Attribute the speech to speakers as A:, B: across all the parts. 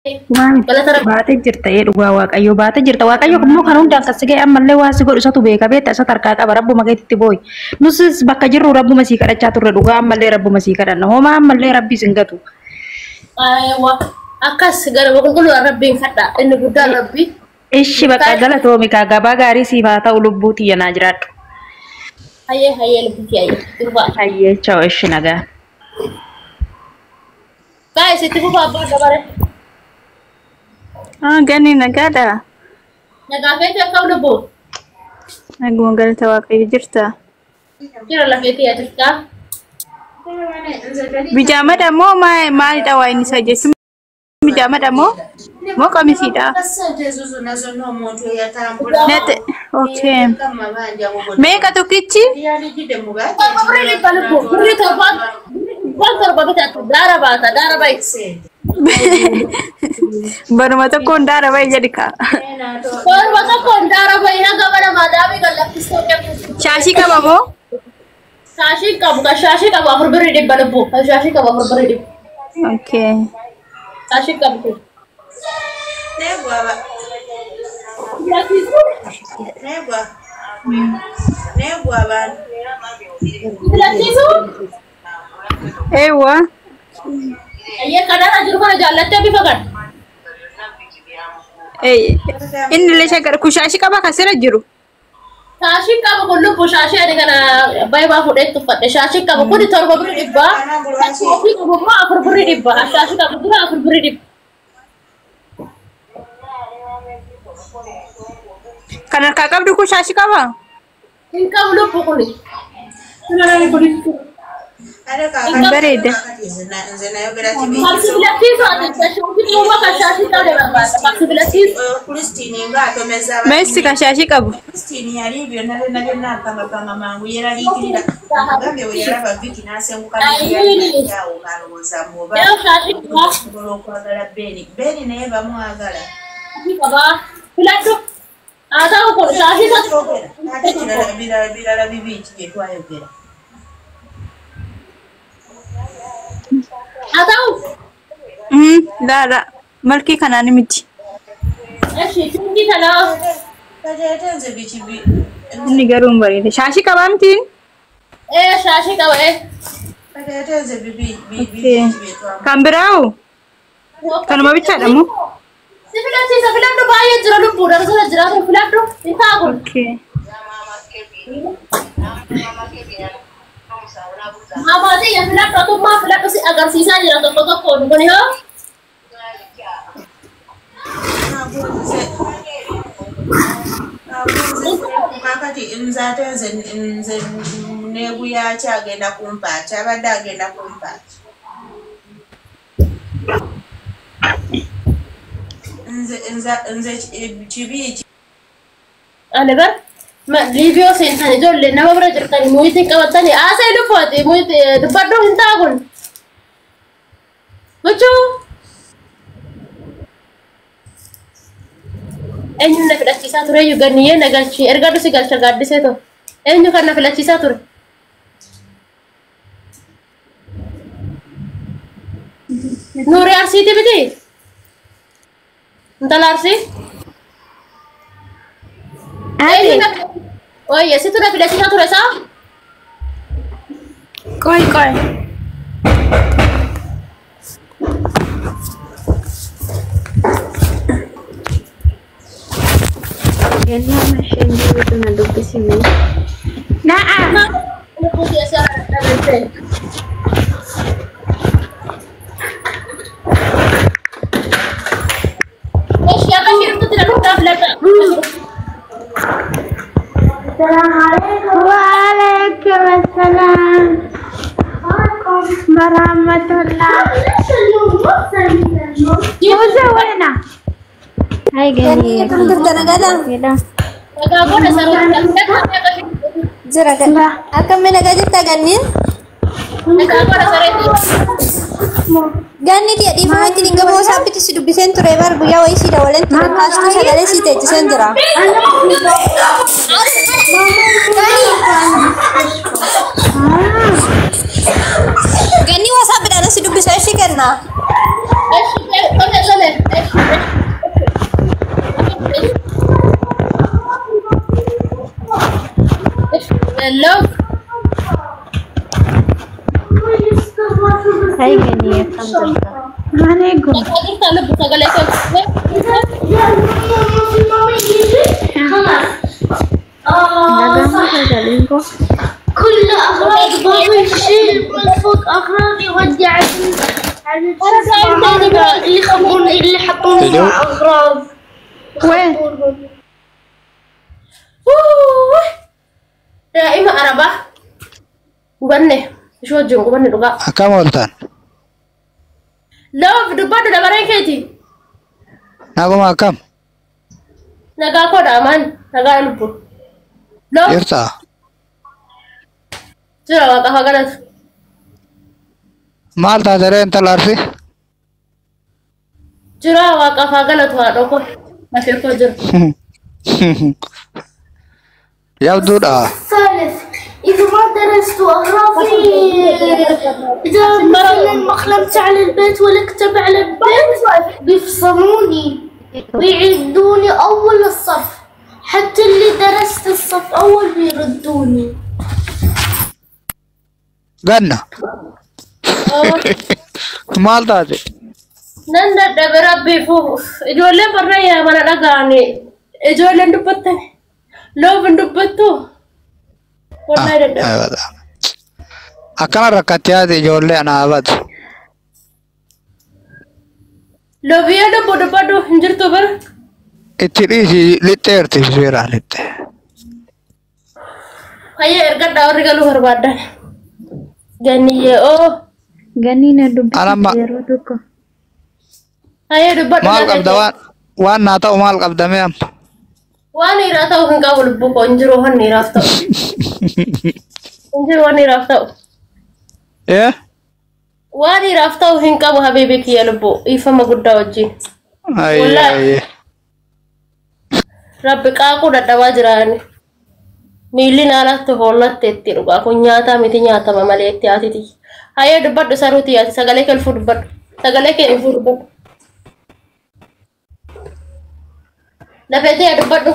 A: Galata Rabbi.
B: Baatee jirta ee dhugaa Waaqayyo baatee jirta. Waaqayyo immoo kan hundaan kan si ga'e ammallee waan si godhu isatu beeka beekta isa tarkaa qaba rabbuma keetitti boo'i. Nus bakka jirru rabbuma sii kadhachaa turre dhugaa ammallee rabbuma sii kadhanna. Homaa ammallee rabbi sin gatu.
A: Aywa. Akkas gara qulqulluudhaan Rabbiin kadha. Inni guddaan Rabbi.
B: Ishi bakka galatoomi kaa gabaa gaarii siif haa ta'u lubbuu tiyya naa jiraadhu.
A: Hayyee hayyee lubbuu hayyee. Durbaa.
B: Hayyee cha'u ishi nagaa.
A: Guys, itti fufaa abbaa dabare.
C: Ah, gani nagaadha.
A: Nagaa keetii akkam lubbuu?
C: Naguma galata Waaqayyo jirta.
A: Jira lafeetii yaa jirtaa?
C: Bijaamadha moo maalidha waa inni isaa jechuun bijaamadha moo moo qamisiidha? Nate okay. Meeqa tokkichi?
A: Torba birrii dhibba lubbuu. Birrii torbaan waan torba bitatu daara baata daara bayi.
C: Baruma tokkoon daara bahi jedhi kaa.
A: Torba tokkoon daara bayi haga mana maadaamii kan lakkistoo qabdu.
C: Shaashii qaba moo?
A: Shaashii qabu kan shaashii qabu afur birrii dhibba lubbuu. Kan shaashii qabu afur birrii dhibba.
C: Okay.
A: Shaashii qabu kun. Filachiisu?
C: Eewwa.
A: Ayyee kanarra jiru kana jaallattee bifa kana.
C: Inni illee shaggar kun shaashii qaba kan sirra jiru.
A: Shaashii qabu kun lubbuu shaashii ani kana baay'ee fuudhee tuffadhe. Shaashii qabu kun torba birrii dhibba. Shaashii qabu immoo afur birrii dhibba. Shaashii qabu dura afur birrii dhibba.
C: Kan harkaa qabdu kun shaashii qaba?
A: Hin qabu lubbuu kuni.
C: Bareeda.
A: Kan si filachiisu ati shaashii qabu kan shaashii qabde barbaadda. Kan si filachiisu.
C: Meessi kan shaashii qabu.
A: Yoo shaashii qaba. Shaashii qaba. Filadhu. Haa ta'u kun shaashii tokko. Haa ta'u.
C: Laala malkii kanaan miti.
A: Eshi cingii kanaa.
C: Inni garuu hin bareeda. Shaashii qabaa mitiin?
A: Ee shaashii qaba ee.
C: Kan biraa'u? Kanuma bichaadha moo?
A: Si filachiisa filadhu baay'ee jira lubbuudha gosa jiraatu filadhu hin ta'a kun.
C: Okay.
A: Maatii ya filadhu atummaa filadhu si agarsiisaa jira tokko tokkoon kun yoo.
D: Kakati nze ate nze nze neeguyaki agenda kumpaaki abadde agenda kumpaaki nze nze nze kibi ki
A: Ani bar liibiyoo seentan ijoollee nama bira jirtani muyitiin qabatani haasa'e lubbuuti muyiti dubbadhu hin ta'a kun. Muchuu. Eenyu na filachiisaa ture iyyuu ganniyyee na galchi erga dhusi galcha gaaddisee ta'u eenyu kan na filachiisaa ture. Nuuri Arsiiti miti? Intala Arsii? Eenyu na Oye, situ na filachiisaa ture isaa?
C: Qoy qoy.
E: Ganni amma isheen jirutu na dubbisime.
C: Na'a.
A: Lubbuuti isaa dhabamte. Eshi akka shirtutti na dhuftaa filadha.
E: Waalaikum assalam. Warahmatullah. Musa wena. Hai
F: Ganni
E: Gani.
F: akkam jirta nagaadhaa?
A: Nagaa godha sarara filadha akka shirtutti.
F: Jira akkam nagaa jirta ganniin?
A: Nagaa godha sareetti.
F: Ganni dhiya dhiifama ittiin hin gamoo saaphitti si dubbiseen ture bar guyyaa wayii si dawaleen ture kaastuu sagalee si teechiseen jira. Ganni wasaappiidhaan si dubbisa ishii kenna.
A: Eshi, tole, tole. Eshi, eshi. Eshi, love.
E: Hai Gani, akkam jirta?
C: Maal eegu?
A: Nagaa jirta lubbu sagalee kee.
E: Nagaan sagaleen koo.
G: كل أغراض بابا يشيل من فوق أغراضي يودي على على اللي خبوني اللي حطوني مع أغراض.
C: وين؟
A: Daa'ima Arabaa. Hubanne. Ishee wajjin hubanne dhugaa.
H: Akkam ooltan?
A: Love dubbadhu dabareen keeti.
H: Naguma akkam?
A: Nagaa koodha amaan. Nagaa lubbu. Love
H: Jirtaa?
A: jira waaqa haa galatu.
H: Maal taate ree intala Arsii?
A: Jira waaqa haa galatu haadha koo. Lafee koo jira.
H: Jabduudha.
G: الثالث إذا ما درست أغراضي، إذا مثلا ما خلمت على البيت ولا كتب على البيت بيفصلوني ويعيدوني أول الصف، حتى اللي درست الصف أول بيردوني.
H: Ganna. Maal taate?
A: Nan dadhabe rabbiif ijoolleen barreeyyaa mana dhagaani. Ijoolleen dubbattani. Love hin dubbattu. Wallahi dadhabe.
H: Akkana rakkatee haati ijoollee ana abatu.
A: Loobiyyee lubbu dubbadhu hin jirtu bira.
H: Itti dhiisi lixxeerti seeraan lixxe.
A: Hayyee ergadhaa warri galuu barbaadan. Ganniyyee oo.
E: Gani na
H: Anamma
E: dubbisi yeroo tokko.
A: Hayyee dubbadhu
H: maal qabda
A: lafee.
H: waan waan naa ta'u maal qabda mee amma?
A: Waan dhiiraa ta'u hin qabu lubbuu koo hin jiru waan dhiiraaf ta'u. Hin jiru waan dhiiraaf ta'u.
H: Ee?
A: Waan dhiiraaf ta'u hin qabu habiibi kiyya lubbuu dhiifama guddaa wajjin.
H: Ayyee
A: Wallahi
H: ayyee.
A: Rabbi qaaquu dadhabaa jiraani. Miilli naalatti hoollatte itti dhugaa kun nyaataa miti nyaatama malee itti haatiti. Hayyee dubbadhu saruuti yaati sagalee kee ulfuu dubbadhu. Sagalee kee ulfuu dubbadhu. Lafee ta'e dubbadhu.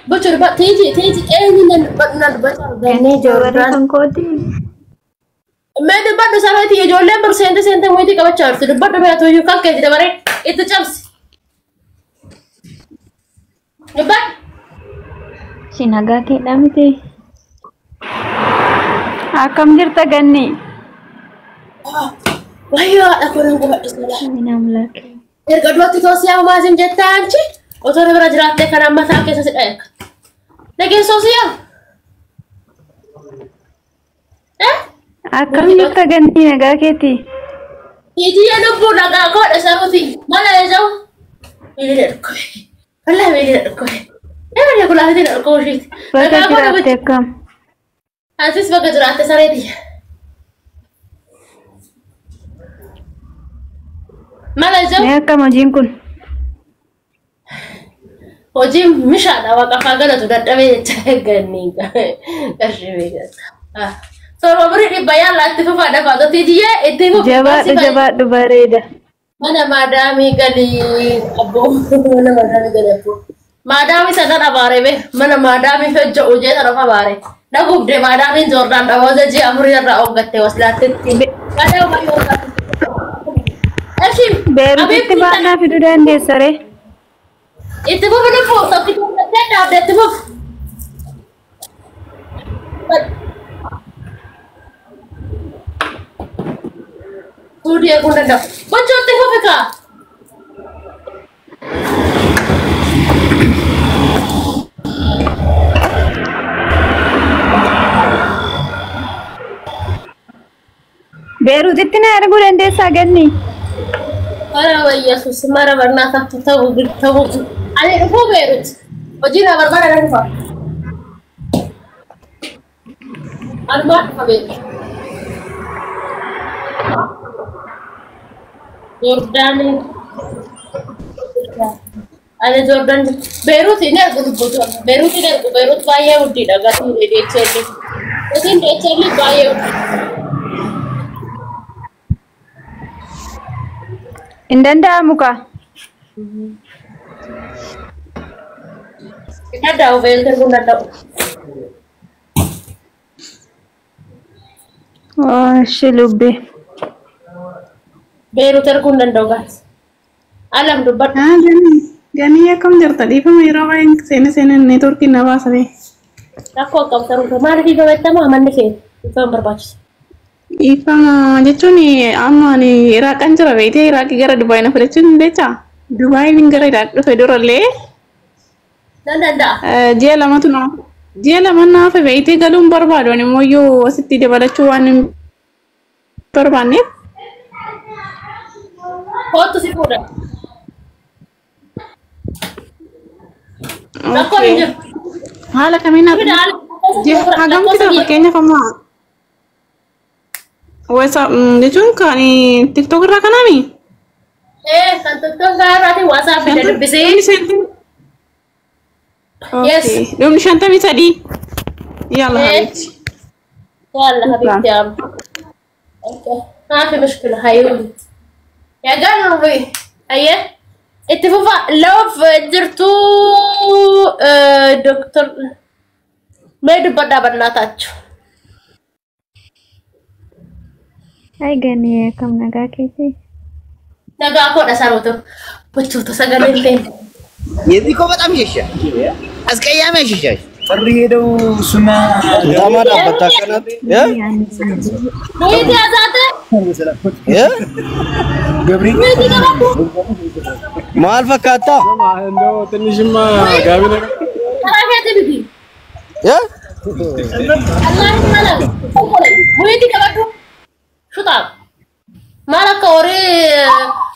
A: Buchu dubbadhu tiiti tiiti eenyu nan dubbadhu nan dubbadhu.
E: Gani
A: Gannii
E: dabaree
A: Joordaan.
E: kan kooti.
A: Mee dubbadhu saruuti ijoolleen bar seente seente muyitii qabachaa jirti dubbadhu mee atuyyuu kan keeti dabaree itti cabsi. Dubbadhu.
E: Si nagaa keedhaa miti.
C: Akkam jirta Ganni?
A: Wayyoo haadha koo nan qubadhu salaa.
E: Min amlaak.
A: Erga duratti toosiyaa humaasin jettaa anchi otoo na bira jiraattee kan amma ta'a keessa si dhaye. Dhageessoo siyaa? Eh?
C: Akkam jirta Ganni nagaa keeti?
A: Hijiyyee lubbuu nagaa koodha saruuti. Mana eejawu? Miilli na dhukkube. Wallaahi miilli na dhukkube. Nama kulaafitii na dhukkube ishiiti.
C: Bakka
A: Nagaa koodha
C: jiraatte akkam?
A: Atis bakka jiraatte sareeti. Mana eejawu?
C: Mee akkam hojiin kun?
A: Hojiin mishaadha waaqafaa galatu dadhabee jecha ganni qarshii beekaa. Torba birrii dhibba yaala itti fufaa dafaa tiijiyyee itti fufi.
C: Jabaadhu jabaadhu bareeda.
A: Mana maadaamii galii abboo mana maadaamii galii abboo. Maadaamii sadan abaaree be mana maadaamii hojja'u jee sana of abaaree. Na gubde maadaamiin Joordaan dhaboota ji'a afurii irraa ooggatte waslaattetti. Maadaama Joordaan. Eshi
C: Beerutitti baanaa fiduu dandeessa ree?
A: Itti fufi lubbuu tokkicha fudhattee dhaabde itti fufi. Suudii eeguu danda'u. Gochuu itti fufi kaa.
C: Beerutitti na arguu dandeessaa Ganni?
A: Mara Yesuus mara barnaataa ta'uu ta'uu ani dhufuu Beerut hojii na barbaada na dhufa. Anumaa dhufa Beerut. Joordaan ani Joordaan Beerut hin argu dubbutu Beerut hin argu Beerut baay'ee guddiidha gatiin DHL gatiin DHL baay'ee guddiidha.
B: Hin danda'amu kaa.
A: Hin danda'u Beerut erguu hin danda'u.
B: Ishi lubbee.
A: Beerut erguu hin danda'u gaas. Alam dubbadhu.
I: Ganii akkam jirta? Dhiifama yeroo baay'ee seena seena neetwoorkiin na baasa bee.
A: Rakkoo akkam taruudha. Maaliif dhiifama jettama manni kee dhiifama barbaachisu.
I: Dhiifama jechuun amma ani Iraaqan jira beektee Iraaqii gara Dubaay na fudhachuu dandeechaa? Dubaayin gara Iraaq dhufe durallee
A: Nan danda'a.
I: Ji'a lamatu na ji'a lama naaf beektee galuun barbaadu ani immoo iyyuu asitti dabalachuu waan hin barbaanneef.
A: Kootu si fuudha. Rakkoon hin jiru.
I: Haala kamiin
A: Fida haala
I: hagam fida fakkeenyaaf amma WhatsApp jechuun kan TikTok irraa kanaami?
A: Ee kan TikTok irraatiin WhatsApp fida dubbisee. Yes.
I: Dhumni 53. Yalla habibti.
A: يلا حبيبتي يا اوكي ما في مشكلة هيوني يا قلبي ايه اتفوفا لو درتو دكتور ما يدبر بناتاتشو
E: Hai Gani, akkam nagaa keetii?
A: Nagaa koodha saroota bochoota sagalee hin
J: የዚህ እኮ በጣም ይሸሻል፣ አስቀያሚ ያሸሻል።
K: ጥሪ ሄደው እሱና
L: Tama dhaabbata akkanatti.
A: Muyitii hasaate
K: ገብሪ
A: muyitii qabadhu
L: Maal fakkaata?
M: እንደው ትንሽማ ጋቢ ነገር
A: karaa keetii miti. Allahin mala muyitii qabadhu shuxaaf maal akka horii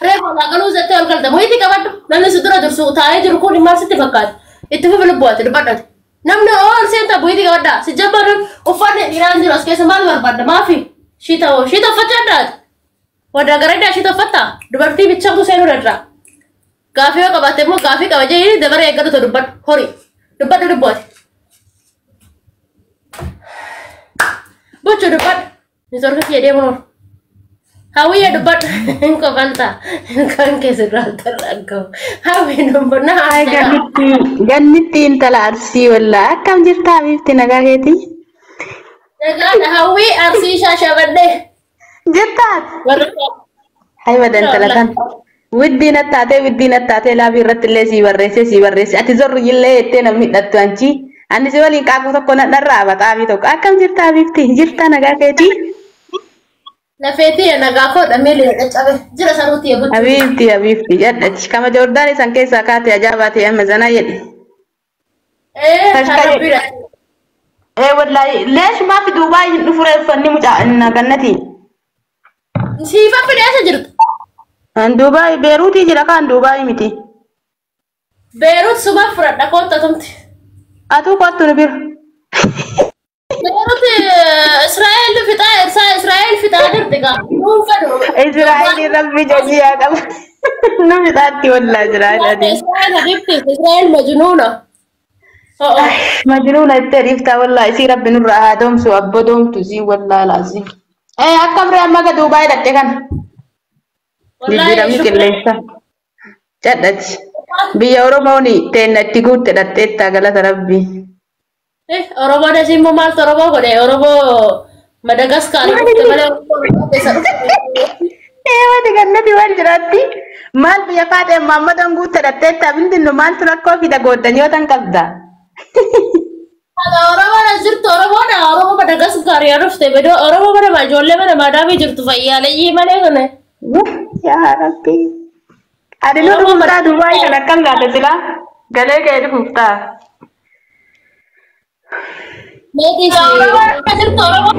A: reefa laagaluu jettee ol galta muyitii qabadhu namni si dura dursu taa'ee jiru kun maal sitti fakkaata itti fufi lubbuwaati dubbadhati. Namni ol seenta muyitii qabadhaa si jabbaadhuun uffanni dhiiraan jiru as keessa maal barbaadda maafi shiita hoo shiita uffachaa addaati. Waddaa gareedaa shiita uffattaa dubartii bichaatu seenuu danda'a. Gaafii yoo qabaatte immoo gaafii qaba jedhee dabaree eeggatu dubbadhu horii dubbadhu lubbuwaati. Bocho dubbadhu nitorka kiyya deemuun oolu. Hawwiyya dubbadhu hin kofalta kan keessa duraan argamu. Hawwiin dubbadhu
C: Ay, gannitti intala arsii wallaa akkam jirta habiibti nagaa keetii?
A: Nagaadha hawwii arsii shaashabadhee.
C: Jirtaat? Hay badan intala tan. Widdii nattaatee widdii nattaatee laabii irratti illee sii barreessee sii barreesse ati zorru illee jettee namni hidhattu anchi. Ani si waliin qaaquu tokko nadharraa baxaafii tokko akkam jirta habiibti jirta nagaa keetii?
A: Lafeetii nagaa koodha miilli caccabe jira saruutti eeguutti.
C: Habiibti habiibti jedhachi kama Joordaan isan keessaa kaate ajaa'ibaa ta'e amma zanaa jedhi.
A: Ee kan rabbiidha.
C: Ee wallaahi leesh maafi Duubaay hin dhufu reeffanni mucaa inna gannati.
A: Siifa fidee eessa jirtu?
C: An Duubaay Beeruutii jira kaan Duubaay miti.
A: Beeruut suma fudhadha kootta tumti.
C: Atuu kottu nu bira.
A: Beeruut Israa'el fixaa Israa'el fixaa jirti gaa. Nuun fedhu.
C: Israa'el rabbi jajiyaa qaba. Nu fixaatti wallaa Israa'el adii.
A: Israa'el habibti Israa'el majnuuna.
C: Majnuuna itti dhiiftaa wallaa isii rabbi nurraa haa doomsu abbo doomtu isii wallaa laazim. Ee akkam ree amma ga Duubaay dhaqxe kana. Jijjiiramni qilleensa. Cadhachi. Biyya Oromoon teenna itti guutte dhaqxeettaa galata rabbi.
A: Oromoon asii immoo maaltu Oromoo godhe Oromoo Madagaskaarii dhufte malee Oromoo keessa dhufte.
C: Ee wati gannati wal jiraatti. Maal biyya faaxee Muhammadan guutte dhaqxeettaa bindinnu maaltu rakkoo fida gooddanyootan qabda.
A: Oromoon as jirtu Oromoodha Oromoo Madagaskaarii dhufte bedoo Oromoo mana ijoollee mana maadaamii jirtu fayyaaleyyii malee kana.
C: Yaa rabbi. Ani nu dhufuuftaa Dubaay kan akkam laata silaa galee ga'ee dhufuuftaa.
A: Meetii Oromoo as jirtu Oromoo.